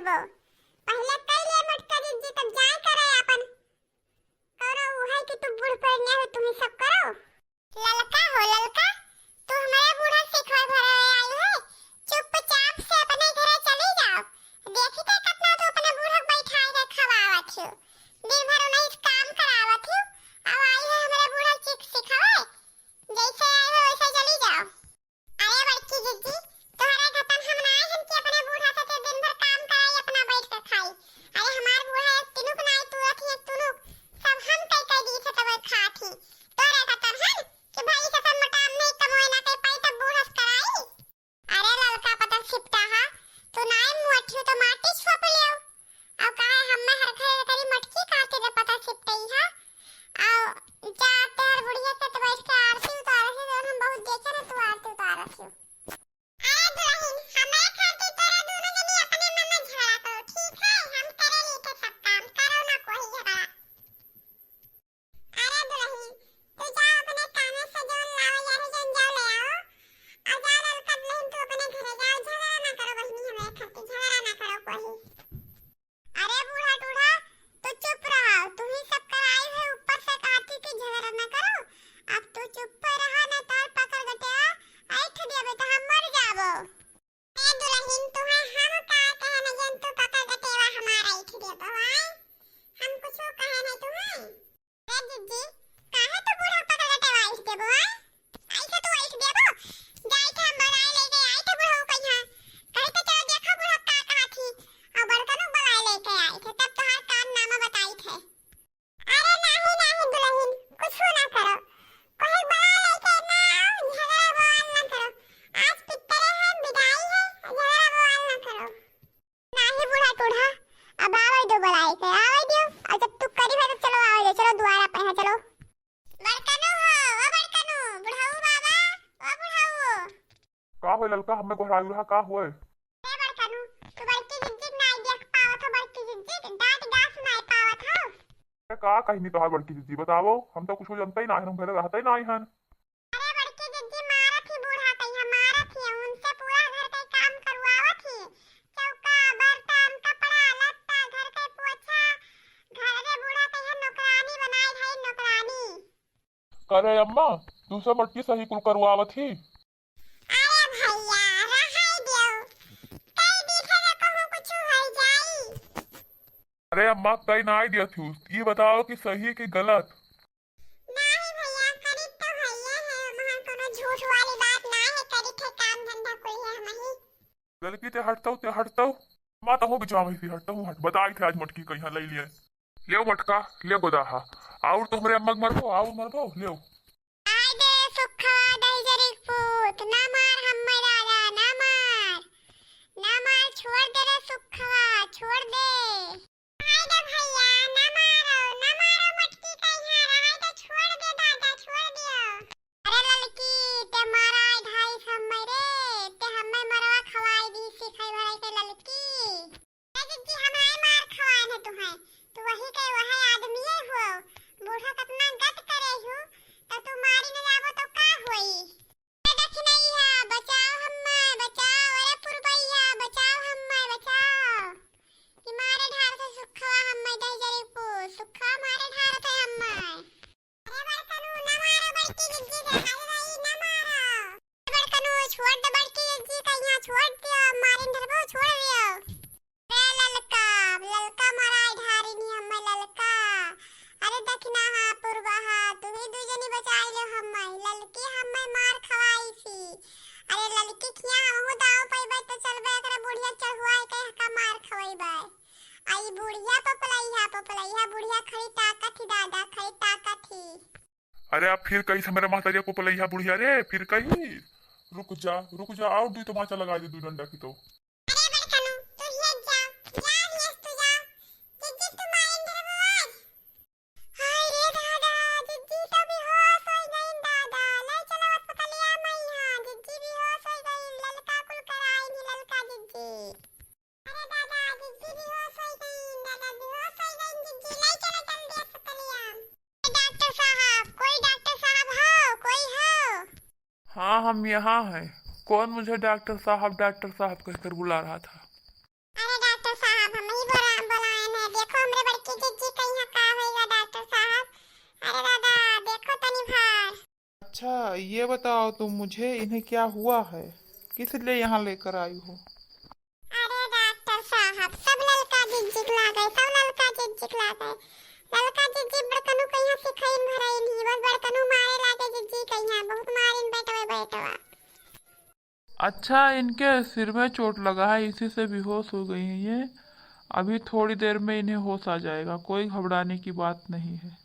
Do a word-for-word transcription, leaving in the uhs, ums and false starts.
पहिले कई ले मोटका जिज्जी, तब जाए करे आपन। करो उहे कि तू बूढ़ पुरनिया हो, तुही सब करो। ललका हो ललका, तू हमरे बूढ़ा सिखवे भरे आई है, चुपचाप से अपने घरे चली जाओ। देखी थे कितना तू अपने बूढ़ा के बैठाए के खवावत हो, दिन भर उन्हीं से काम करावत हो, अब आई है हमरे बूढ़ा चिक सिखावे, जैसे आई हो वैसे चली जाओ। अरे बड़की जिज्जी, तोहरे घतन हम ना हन कि अपने बूढ़ा से ते दिन भर काम कराई, अपना बैठ के खाई। अरे हमार बूढ़ा एक तिनुक नाई तुरत ही, एक तुनुक सब हम कई कई दी थे तब खात ही। तोहरे घतन हन कि भाई के सब मोटाम नहीं कमोए ना कई पाई तब बूढ़ा से कराई। अरे ललका पता सिपटा हा, तू नाई मुअठियो तो माटी छोप लियो। अब काहे हम्मे हर घरे करी मटकी काटे रे पता सिपटई हा। आओ, जा तोहर बुढ़िया के तो बैठ के आरती उतारत ही, जौन हम बहुत देखे ना तू आरती उतारत ही। अरे दुलहिन, हमारे खातिर तोरा दोनों जनी अपने मन में झगड़ा करो, ठीक है? हम करे ली थे सब काम, करो ना कोई झगड़ा। अरे दुलहिन, तू जा अपने कामे से जौन लावे यार जौन जाओ ले आओ। आ जा ललका दुलहिन, तू अपने घरे जाओ, झगड़ा ना करो बहिनी, हमारे खातिर झगड़ा ना करो कोई। अरे बूढ़ा टूढ़ा, तू चुप रहा, तू ही सब कराई है, ऊपर से कहती कि झगड़ा न करो। अब तू चुप पे रहा, न तार पकड़ गटेवा ऐठ देबे तो हम मर जाबो। ए दुलहिन, तुहे हम का कहे न जन तू पकड़ गटेवा हमारा ऐठ देबो, आय? हम कुछ कहे नहीं तुहे। ए जिज्जी, काहे तू बूढ़ा पकड़ के टेवा ऐठ देबो, आय? ऐसे तू ऐठ देबो? जाई थे हम बोलाए लेके आई थे बूढ़ा को कहिया। कही तो चलो देखो बूढ़ा का कहा थी। और बड़कनू बोलाए लेके आई थे, तब तोहार कारनामा बताई थे। अरे नाही, नाही दुलहिन, कुछ ना करो। कोई बोला लेके ना आओ, झगड़ा बवाल ना करो। आज पितरे है, विदाई है, झगड़ा बवाल ना करो। नाही बूढ़ा टूढ़ा, अब आवे दो बोलाए के, आवे दियो। और जब तू करी है तो चलो आवे दो, चलो दुआरा पे है, चलो। बड़कनू हो, ओ बड़कनू, बुढ़ऊ बाबा, ओ बुढ़ऊ। का होय ललका, हमें गोहराई रहा, का होय? ए बड़कनू, तू बड़की जिज्जी के नाई देख पावत हो, बड़की जिज्जी के डांट गास नाई पावत हो। ए, का कहनी तोहार बड़की जिज्जी, बतावो, हम तो कुछ जनते ही ना हन, हम घरे रहते ही ना हन। अरे बड़की जिज्जी मारत ही बूढ़ा कहिया, मारत ही, उनसे पूरा घर के काम करवावत ही, चौका, बर्तन, कपड़ा, लत्ता, घर के पोछा, घर के बूढ़ा कहिया नौकरानी बनाए है, नौकरानी। करे अम्मा, तू सब मटकी सही कुल करवावत ही। अरे भैया, रहाई दियो। कई दिखे तो कहूँ कुछ हो जाई। अरे अम्मा, कई ना आई दिया थी। ये बताओ कि सही कि गलत? नहीं भैया, करी तो भैया है, वहाँ कोनो झूठ वाली बात ना है, करी थे काम धंधा कोई है हम ही। ललकी ते हटतौ, ते हटतौ। माँ तहूँ बिचवा में से हटतौ, हट। बताई थे आज मटकी कहिया लई लिए। लेव मटका, लेव गोदाहा। आउर तोहरे अम्मा के मरबो, आउर मरबो, लेव। आय दे सुखवा दहिजरी पूत, ना मार हम्मे दादा, ना मार। ना मार, छोड़ दे रे सुखवा, छोड़ दे। आय दे भैया, ना मारो, ना मारो मटकी कहिया, रहाई दे, छोड़ दे दादा, छोड़ दियो। अरे ललकी, ते माराय ढाई हम्मे रे, ते हम्मे मरवा खवाई दी सिखाई भराई के ललकी। ए जिज्जी, हम नाय मार खवाए न तुहे, तू वही के वही आदमी हो। बूढ़ा कतना गत करे हु, तो तू मारी न जाबो तो का होई? अरे दखिनैया, बचाओ हम्मे, बचाओ, अरे पुरबैया, बचाओ हम्मे, बचाओ। कि मारे ढार थे सुखवा हम्मे दहिजरी पू, सुखवा मारे ढार थे हम्मे। अरे बड़कनू, ना मारो बड़की जिज्जी के, अरे भाई, ना मारो। अरे बड़कनू, छोड़ दे बड़की जिज्जी का, यहाँ छोड़ दियो, मारिन ढरबो, छोड़ दियो। अरे ललका, ललका मराई ढारिनी हम्मे ललका। अरे दखिना हा, पुरबा हा, तुही दुई जनी बचाई लो हम्मे। ललकी हम्मे मार खवाई सी। अरे ललकी खिया हमहू दाव पइबे तो चलबे एकरा बुढ़िया चढ़ुआ के हका मार खवइबे। आई बुढ़िया पपलैया, पपलैया बुढ़िया खड़ी ताकत ही दादा, खड़ी ताकत ही। अरे आप फिर कही से मेरे महतरिया पपलैया बुढ़िया रे, फिर कही। रुक जा, रुक जा, और दुई तमाचा लगा दे दुई डंडा की तो। अरे बड़कनू, तू हिया जा, जा हिया से तू जा। जिज्जी तू मारेन धरबो आज। हाय रे दादा, जिज्जी तो बेहोश होई गईन दादा। ले चलो अस्पतालिया में यहाँ, जिज्जी बेहोश होई गईन, ललका कुल कराई नी ललका जिज्जी। अरे दादा, जिज्जी बेहोश होई गईन, दादा बेहोश होई गईन, जिज्जी ले चलो जल्दी अस्पतालिया। डॉक्टर साहब, कोई डॉक्टर साहब हो, कोई हो? हाँ, हम यहाँ हैं। कौन मुझे डॉक्टर साहब, डॉक्टर साहब कहकर बुला रहा था? अरे डॉक्टर साहब, अच्छा, ये बताओ तुम मुझे, इन्हें क्या हुआ है, किस लिए यहाँ लेकर आई हो? अरे डॉक्टर साहब, सब ललका जिज्जिक लागे, सब ललका जिज्जिक लागे। ललका जिज्जी बड़कनू कहिया सिखइन भरइन ही, बस बड़कनू मारे लागे जिज्जी कहिया, बहुत मारिन बेटवा, बेटवा। अच्छा, इनके सिर में चोट लगा है, इसी से बेहोश हो गई हैं ये। अभी थोड़ी देर में इन्हें होश आ जाएगा, कोई घबराने की बात नहीं है।